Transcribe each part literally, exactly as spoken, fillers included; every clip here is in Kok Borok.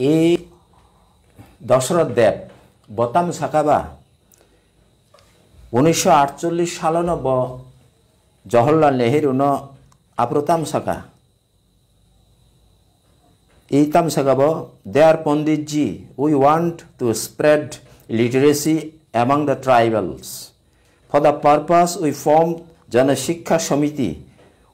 E Dashrath Deb, bo tamo saka ba? Unisho atchollish salono bo Jawaharlal Nehru no aphuru tamo saka? E tamo saka bo, "Dear Panditji, we want to spread literacy among the tribals. For the purpose, we formed Jana Shiksha Samiti.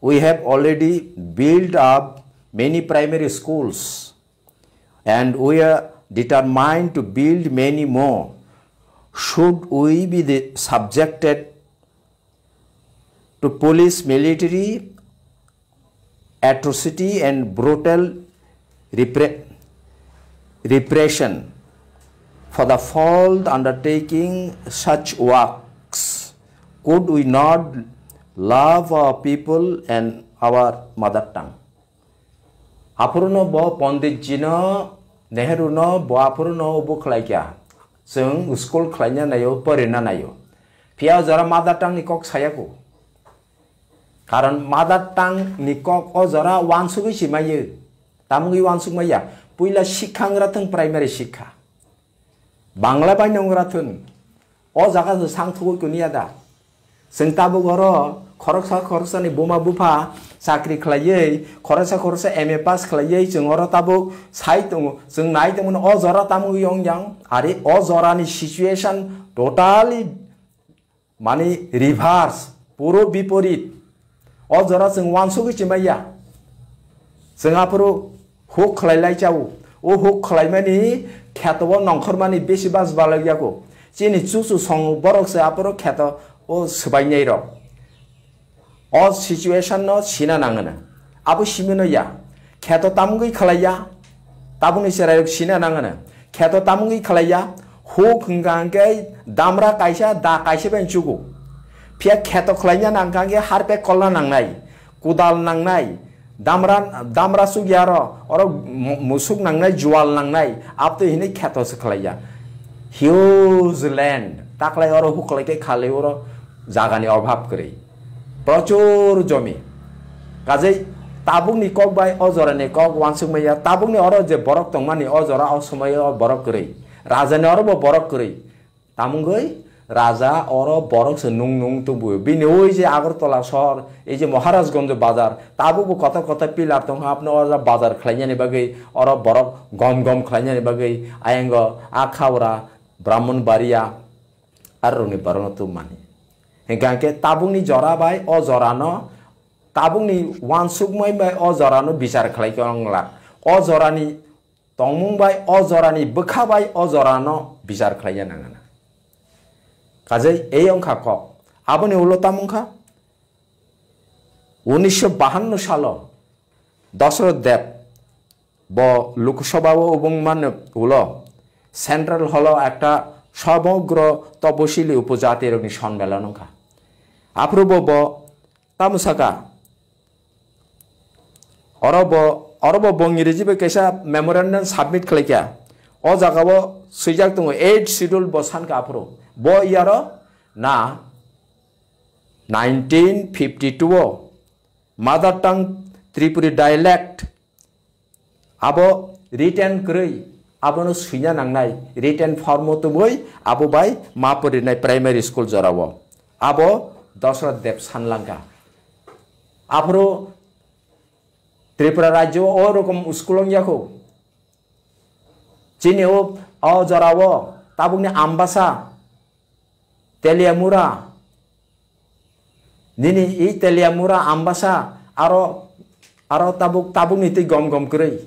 We have already built up many primary schools and we are determined to build many more. Should we be the, subjected to police, military atrocity and brutal repre-, repression for the fault undertaking such works? Could we not love our people and our mother tongue?" Aphuruno bo Panditji no, Nehru no bo aphuruno obo khlai kya. Chwng school khlaina naio, porina naio. Phiya o jora mother tongue ni kok saya ko. Karon mother tongue ni kok o jora wansugwi si maiyo. Tamungwi wansuk maiya. Puila sikha wngwra thwng, primary sikha. Bangla bai nongra thun. O jaga se sang thugui kuniya da. Chwng tabuk oro khoroksa khoroksani buma bupha chakri khlaiwi, khoroksa khoroksa M A pass khlaiwi chwng oro tabuk sai tongo. Chwng nai tongmani o jora tamungwi ong yang. Are o jorani situation totally mani reverse, puro biporit. O jora chwng wansugwi chimaiya. Chwng aphuru huk khlai lai chao. O huk khlaimani kheto o nongkhormani besi bas balai yago. Chini chuchu song borok se aphuru kheto o swbainai rok. O situation no sina nangana. Abo simino ya. Kheto tamungwi khlaiya. Tabukni cherairok sina nangana. Kheto tamungwi khlaiya. Huk hwnkha hwnkhe damra kaisa, da kaisa bai chugo. Phiya kheto khlaina nangkha hwnkhe harpek kolna nangnai, kudal nangnai, damra, damra chukya aro, oro mu-, musuk nangnai, jual nangnai, abtwi hinwi kheto se khlaiya. Huge land, taklai oro huk khlai khe khali oro jagani obhab kwrwi. Prochur jomi. Kajei tabukni kok bai o jorani kok wansuk maya, tabukni oro je borok tongmani o jora o somoyo borok kwrwi. Rajani oro bo borok kwrwi. Tamungwi raja oro borok se nung nung tubui. Bini oi je Agartala sohor, ei je Maharajganj bazar, tabuk bo kotor kotor pillar tongkha, apno oro bazar khlainani bagwi, oro borok gom gom khlainani bagwi, ayango Akhaura, Brahmanbaria, aroni borokno tubmani. Hingkha hingke tabukni jora bai o jorano, tabukni wansukmai bai o jorano bichar khlai khe wnglak. O jorani tongmung bai o jorani bwkha bai o jorano bichar khlaiya nangana. Kajei ei wngkha kok. Aboni ulo tamo wngkha unisho bahanno salo Dashrath Deb bo Lok Sabha o ubung mani ulo Central Hall o ekta somogro topocili upojati rokni sonmelan wngkha. Aphuru bo bo tamo saka, oro bo, oro bo bo Ingreji bai kaisa memorandum submit khlai kha. O jaga o swijak tongo eighth schedule bo san kha aphuru. Bo iyaro na nineteen fifty-two o mother tongue Tripuri dialect abo written kwrwi, abono swina nangnai, written form o tubui abo bai ma porinai primary school jorao. Abo Dashrath Deb sanlangkha. Aphuru Tripura rajyo o rokom school wngya kho. Chini o, o jorao tabukni Ambasa, Teliamura, nini i Teliamura, Ambasa, aro, aro tabuk, tabukni twi gom gom kwrwi.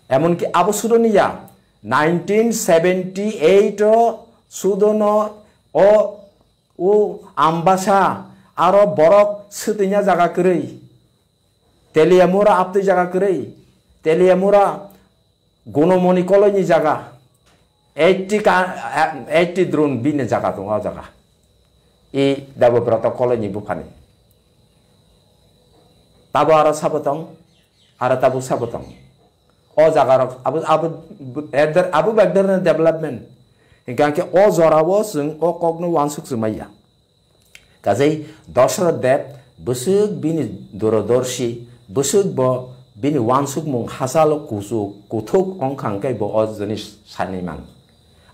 Emonki abo sudoni ya, nineteen seventy-eight o sudono o, o Ambasa, aro borok swtwina jaga kwrwi. Teliamura aptwi jaga kwrwi. Teliamura Gunomoni koloi ni jaga. Eighty ka, eighty drone bini jaga tongo o jaga. I Debobroto koloi ni buphani. Tabo aro sabo tong, aro tabuk sabo tong. O jaga rok abo, abo, abo ek dhor-, abo ek dhoroner development. Hingkha hingke o jora o chwng o kok no wansuk se maya. Kajei Dashrath Deb bwswk bini dorodorshi, bwswk bo Bini wansukmung hachalo kuchuk kuthuk wngkha hwnkhe bo o jinis sanwi man.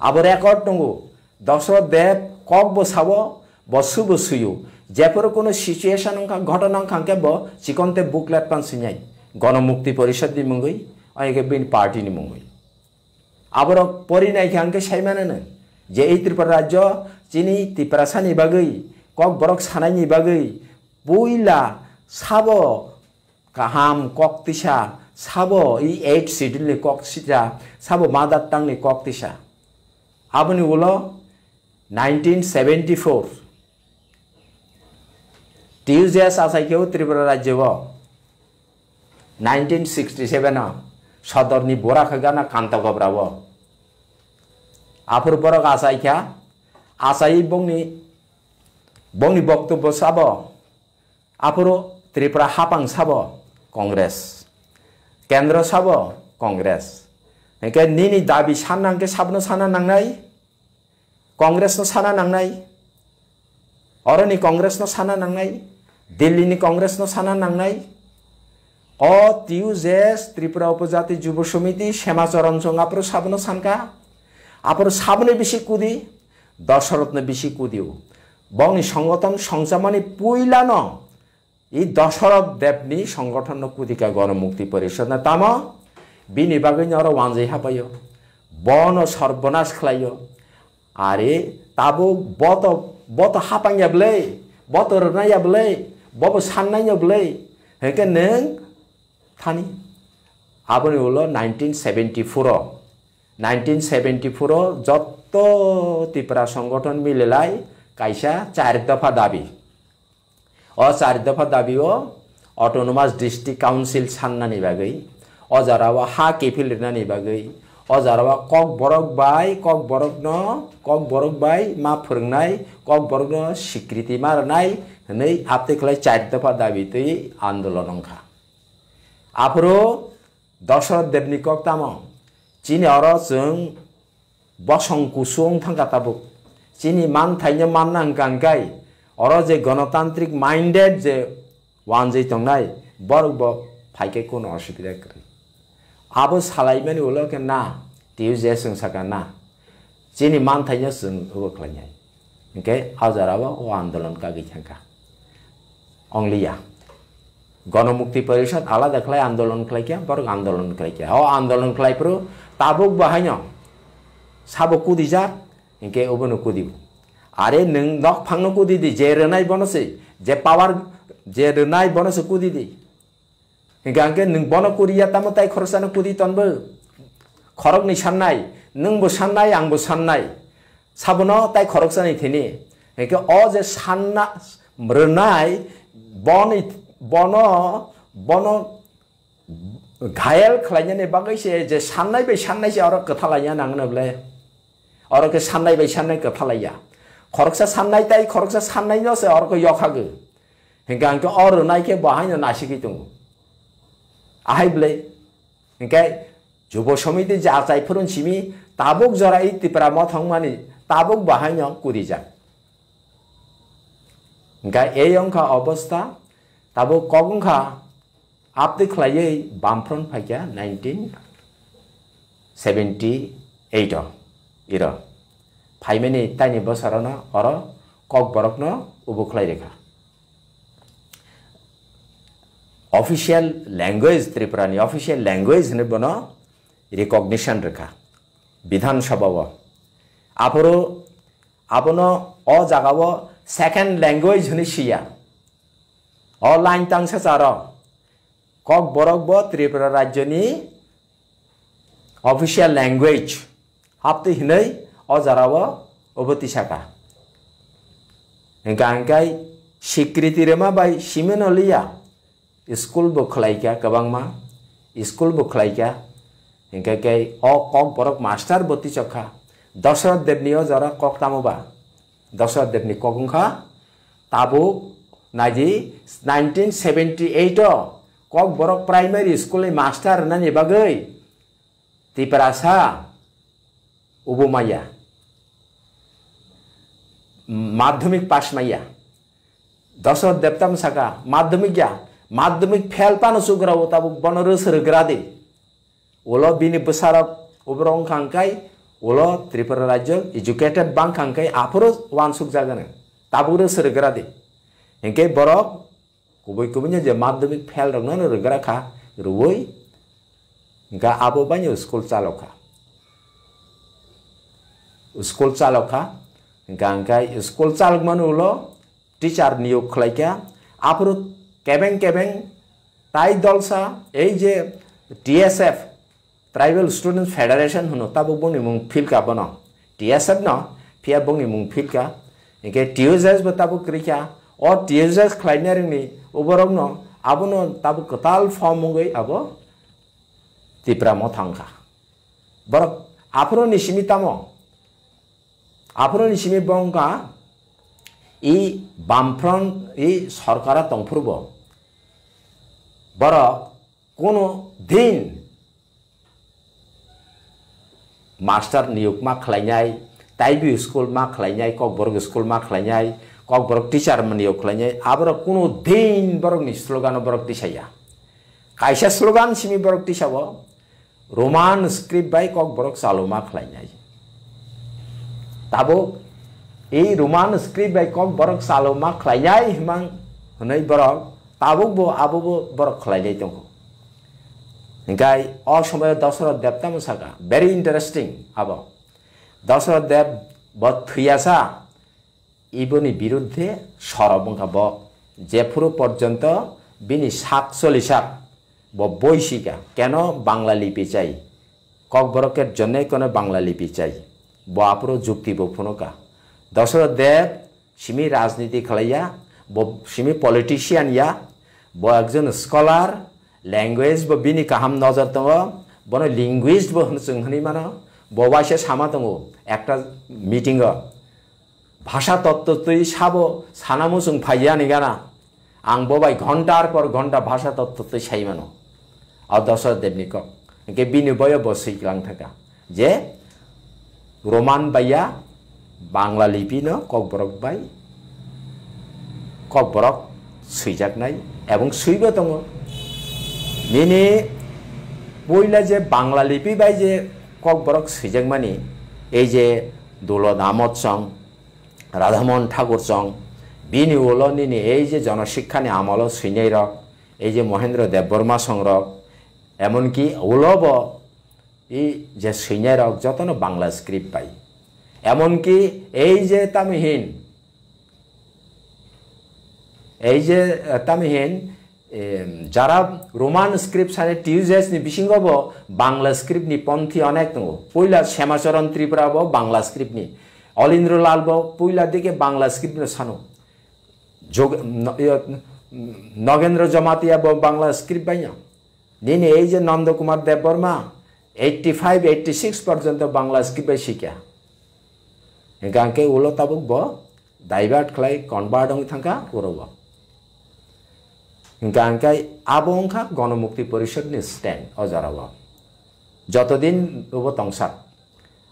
Abo record tongo, Dosroth Deb kok bo sao, bo subo suyo. Jephuru kuno situation wngkha, ghotona wngkha hwnkhe bo chikon tei booklet phan swinai. Gono Mukti Porishad ni mungwi, oinke bini party ni mungwi. Aborok pori naikha hwnkhe sai manano je ei Tripura rajyo chini Tiprasani bagwi, kok borok sanaini bagwi puila sabo kaham kok tisa, sabo i eighth schedule ni kok tisa, sabo mother tongue ni kok tisa. Aboni ulo nineteen seventy-four T U J S achai khe o Tripura rajyo o nineteen sixty-seven o Sodorni Borakha gana Kanta Gobra o. Aphuru borok achai kha, achai bongni, bongni boktobbo sabo, aphuru Tripura hapang sabo Congress, kendro sabo Congress. Hingke nini dabi sanna hingke sabno sana nangnai? Congress no sana nangnai, oroni Congress no sana nangnai, Delhi ni Congress no sana nangnai. O T U J S, Tripura Upajati Jubo Samiti, Semacharan Song aphuru sabono sanka, aphuru saboni bisi kudi, Dosoroth no bisi kudi o. Bongni songothon songchamani puilano I Dosoroth Debni songothonno kudika Gono Mukti Porishod na tamo, bini bagwi no oro wanjwi hapaio, bono sorbonas khlaio. Are tabuk boto, boto hapang ya bwlai, boto rwna ya bwlai, bobo sannai ya bwlai, hwnkhe nwng thani. Aboni ulo nineteen seventy-four o, nineteen seventy-four o jotto Tipra songothon mililai kaisa char dopha dabi. O char dopha dabi o Autonomous District Council sannani bagwi, o jora o ha kiphil rwnani bagwi, o jora o Kokborok bai Kokborokno, Kokborok bai ma phwrwngnai, Kokborokno sikriti ma rwnai hwnwi aptwi khlai char dopha dabi twi andolon wngkha. Aphuru Dosoroth Debni kok tamo? Chini oro chwng bosong kusu wng thangkha tabuk. Chini manthaino manna hwnkha hwnkhe oro je gonotantrik minded je wanjwi tongnai borok bo phaikhe kono osubida kwrwi. Abo salaimani ulo khe na, T U J S wng sakha na. Chini manthaino chwng obo khlainai. Hingke a jora o, o andolon kagwi thangkha. Ongliya. Gono Mukti Porishod alada khlai andolon khlaikha, borok andolon khlaikha. O andolon khlaiphuru tabuk bahaino sabo kudijak, hingke obono kudibu. Are nwng nok phangno kudidi, je rwnai bono se, je power je rwnai bono se kudidi. Hingke hingke nwng bono kuriya tamo tai khoroksano kudi tonbo? Khoroknwi sannai, nwngbo sannai, angbo sannai. Sabono tai khoroksani thini. Hingke o je sanna, rwnai, boni, bono, bono ghayal khlainani bagwi se je sannai bai sannai se oro kwthalaiya nangno bwle. Oro khe sannai bai sannai kwthalaiya. Khoroksa sannai tai khoroksa sannaino se oro khe yokhago. Hingke ang khe o rwnai khe bo haino nasigwi tongo. Ahai bwlai. Hingke Jubo Samiti je achai phurun simi tabuk jora i Tipra mothong mani tabuk bo haino kurijak. Hingke ei wngkha obostha, tabuk kok wngkha aptwi khlaiwi Bamfront phaikha nineteen seventy eight o iro. Phaimani taini bosorono oro Kokborokno ubo khlai rikha. Official language, Tripura ni official language hinwi bono recognition rikha Bidhan Sabha o. Aphuru abono o jaga o second language hinwi siya. O line tangsa charo Kokborok bo Tripura rajyoni official language haptwi hinwi o jora o obo tisaka. Hingka hingkai sikriti rema bai simino liya school bo khlaikha kwbangma, school bo khlaikha. Hingka khe o Kokborok master bo tisokha. Dosoroth Debni o jora kok tamo ba? Dosoroth Debni kok wngkha tabuk naidi nineteen seventy eight o Kokborok Primary School ni master rwnani bagwi Tiprasa ubo maya madhyamik pass maya. Dosoroth Deb tamo saka madhyamik ya, Madhyamik fail pano chugrao tabuk bono rwswrwgra di. Ulo bini bwsarok uborok wngkha hwnkhe ulo Tripura rajyo educated bangkha hwnkhe aphuru uansukjaganw. Tabuk rwswrwgra di. Hinkhe borok kubui kubui no je madhyamik fail rokno rwgra kha, rwui hinkhe abo baino school chalokha. School chalokha, hinkhe hinkhe school chalokmani ulo teacher niyok khlaikha, aphuru kebeng kebeng tai dolsa ei je T S F, Tribal Students Federation hwno, tabuk bongni mung philka bono, T S F no, phiya bongni mung philka, hinkhe T U J S bo tabuk kwrwikha, o T U J S khlainai rwngni uborokno abono tabuk kwtal form wngwi abo Tipra Motha wngkha. Borok aphuruni simi tamo? Aphuruni simi bo wngkha i Bamfront i sorkara tongphuru bo borok kuno din master niyok ma khlainai, taibi school ma khlainai, kokborok school ma khlainai, kokborok teacher ma niyok khlainai, aborok kuno din borokni slogan o borok tisaya. Kaisa slogan simi borok tisao, Roman script bai kokborok chaluma khlainai. Tabuk ei Roman script bai kokborok chaluma khlainai himang hwnwi borok tabuk bo abo bo borok khlainai tongo. Hinkhe o somoyo Dasarath Dev tamo saka, very interesting abo. Dasarath Dev bo thwiyasa, iboni biruddhe sorop wngkha bo, jephuru porjonto bini sak cholisak bo boi sika, keno Bangla lipi chai, kokborok ke jonne kono Bangla lipi chai, bo aphuru jukti bo phunuka. Dasarath Dev simi rajniti khlaiya, bo simi politician ya, bo ekjon scholar, language bo bini kaham nojor tongo, bono linguist bo hwn-, chwng hwnwi mano, bo waisa sama tongo ekta meeting o. Bhasha totto twi sabo sanamo chwng phaiya ni gana. Ang bo bai ghontar por ghonta bhasha totto twi sai mano. O Dasarath Devni kok. Hinkhe bini boyo bo swi klang thaka. Je Roman baiya Bangla lipi no kokborok bai kokborok swijaknai ebong swibo tongo. Nini puila je Bangla lipi bai je kokborok swijakmani, ei je Dulot Amot song, Radhamohan Thakur song, bini ulo nini ei je jonoshikkha ni amolo swinai rok, ei je Mohendro Debbarma song rok, emonki ulo bo ei je swinai rok jotono Bangla script bai. Emonki ei je tamo hin, ei je, eh, tamo hin, em, jara Roman script sani T U J S ni bisingo bo Bangla script ni ponthi onek tongo. Puila Shemacharan Tripura bo Bangla script ni. Olindro Lal bo puila dike Bangla script no sano. Jog-, no-, iyo, Nogendra Jamatia bo Bangla script bai no. Nini ei je Nanda Kumar Debbarma eighty five, eighty six porjonto Bangla script bai sikya. Hinkhe angkhe ulo tabuk bo divert khlai convert wng thangkha uro bo. Hinkhe angkhe abo wngkha Ganamukti Porishad ni stand o jora o. Jotodin obo tongsak.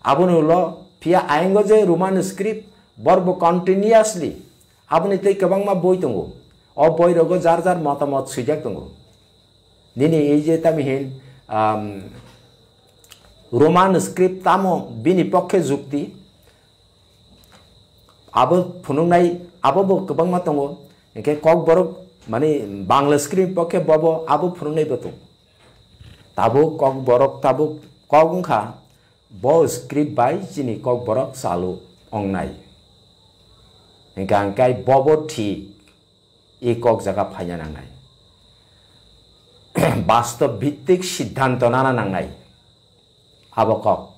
Aboni ulo phiya ayang o je Roman script borok bo continuously aboni tei kwbangma boi tongo. O boi rogo jar jar motamot swijak tongo. Nini ei je tamo hin, um, Roman script tamo bini pokkhe jukti, abo phunuknai abo bo kwbangma tongo. Hinkhe kokborok mani Bangla script pokkhe bobo abo phunuknai bo tongo. Tabuk kokborok tabuk kok wngkha, bo script bai chini kokborok chalu ongnai. Hinkhe angkhe bobo thik. I kok jaga phaina nangnai. Bastob bhittik siddhanto nana nangnai. Abo kok.